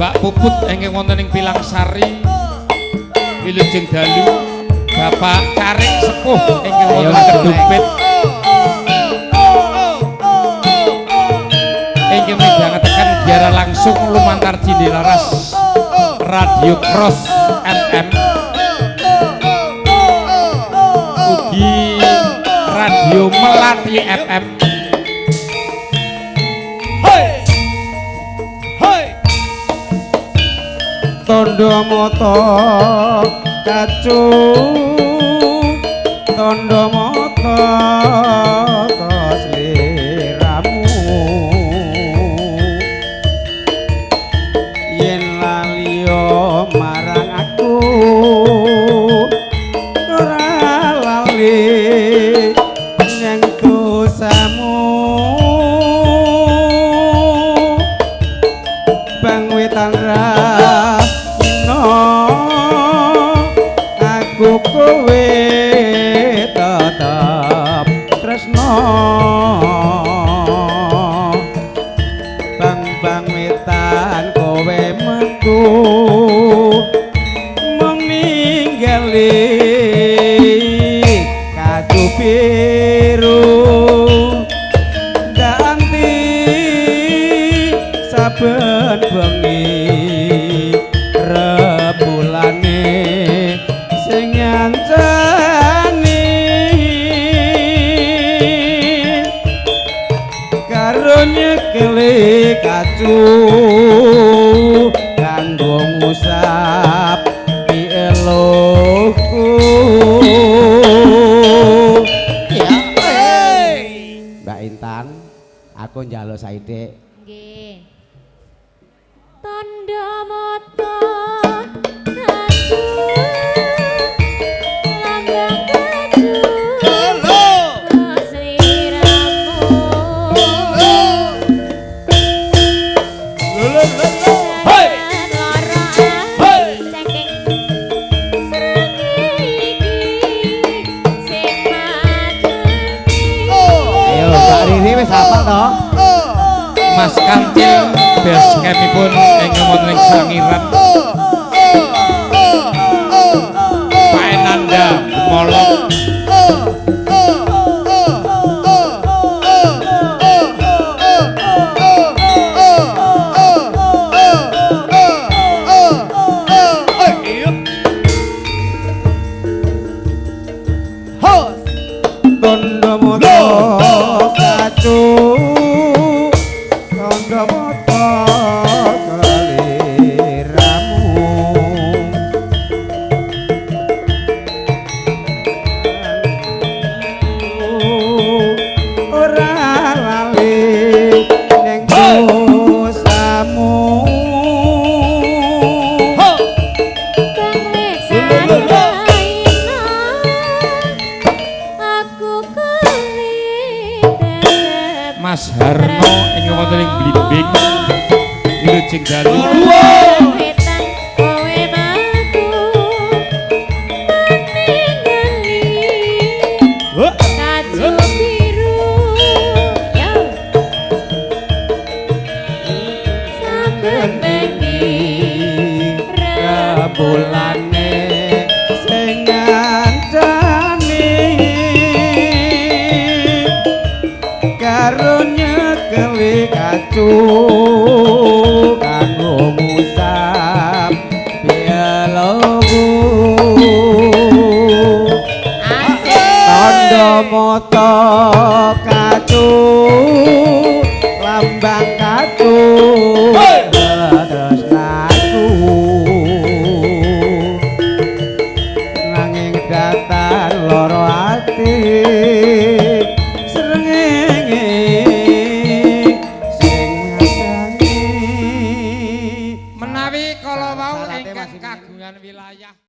Mbak Puput ingkang wonten ing Pilangsari. Wilujeng dalu Bapak Carik Sepuh ingkang wonten ing Kedumpit. Ingkang midhangetaken giara langsung lumantar Cindelaras Radio Cross FM ugi Radio Melati FM. Hei. Hei. Tondo moto kacu, tondo moto sliramu, yen laliyo marang aku ora lali nyang dosamu. Bangwetan ra aku kowe tetep tresno, bang-bang wetan kowe metu mung ninggali kadu biru ganti saben bengi rebulane sing ngancani karo nyekeli kacu kanggo ngusap pieloku. Mbak Intan, aku njaluk saithik. Nggih. Tondo moto kacu, lambang kacu sliramu. Hei. Lara Hei. saking srengenge iki sing mateni. Ayo Mbak Riri wis hafal to? Mas Kancil basecamp-ipun ingkang wonten ing Sangiran. Pak Enanda Molok. Tondo moto kacu, tondo moto keliramu, ora lali ning dosamu. Bang wetan raina aku kowe tetep Mas Harno ingkang wonten ing Blimbing. Wilujeng dalu. Wetan kowe metu ninggali kacu biru ya saben bengi rebulane sing ngancani karo nyekeli kacu kanggo ngusap pieloku. Asik. Tondo moto kacu,